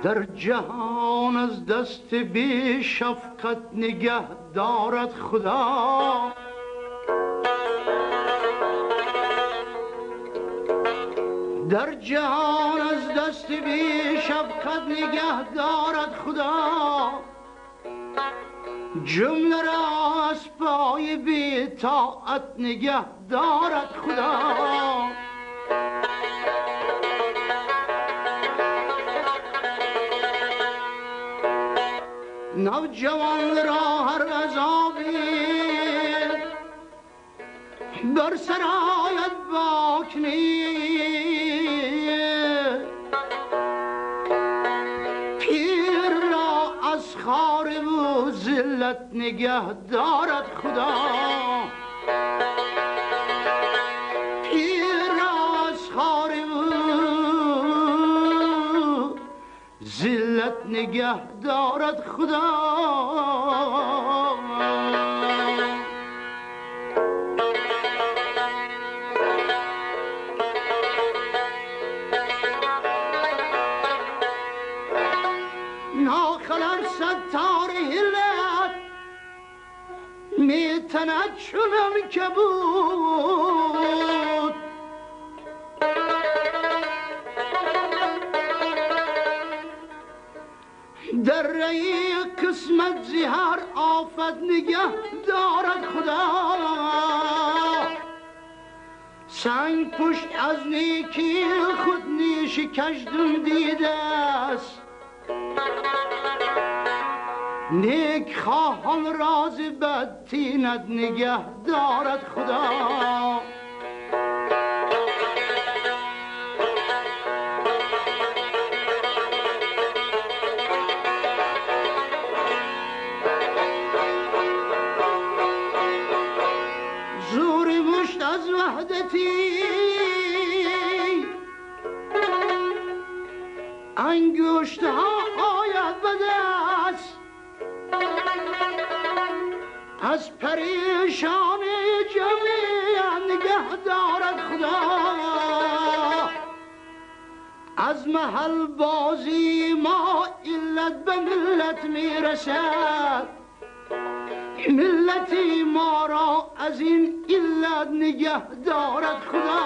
در جهان از دست بی شفقت نگه دارد خدا. در جهان از دست بی شفقت نگه دارد خدا. جمله را از پای بی طاعت نگه دارد خدا. نوجوان را هر عذابی بر سر آید باک نیست، پیر را از خار و ذلت نگه دارد خدا. پیر را از خار و ذلت نگه دارد خدا. ناخلر ستار هلت میتند چونم که بود، در ری قسمت زهر آفت نگه دارد خدا. سنگ پشت از نیکی خود نیش کژدم دیده است، نیک خواهان راز بد تینت نگه دارد خدا. زور مشت از وحدتی انگشت ها آید به دست، از پریشان جمیع نگه دارد خدا. از محل بازی ما علت به ملت میرسد، ملتی ما را از این علت نگه دارد خدا.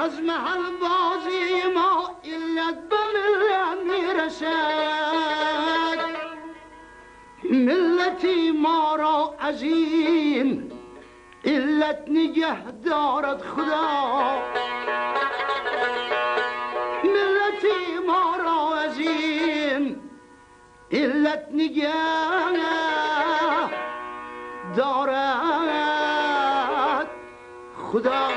از محل بازی ما علت به ملت میرسد، ملتی ما را از این علت نگه دارد خدا. ملتی ما را از این علت نگه دارد خدا.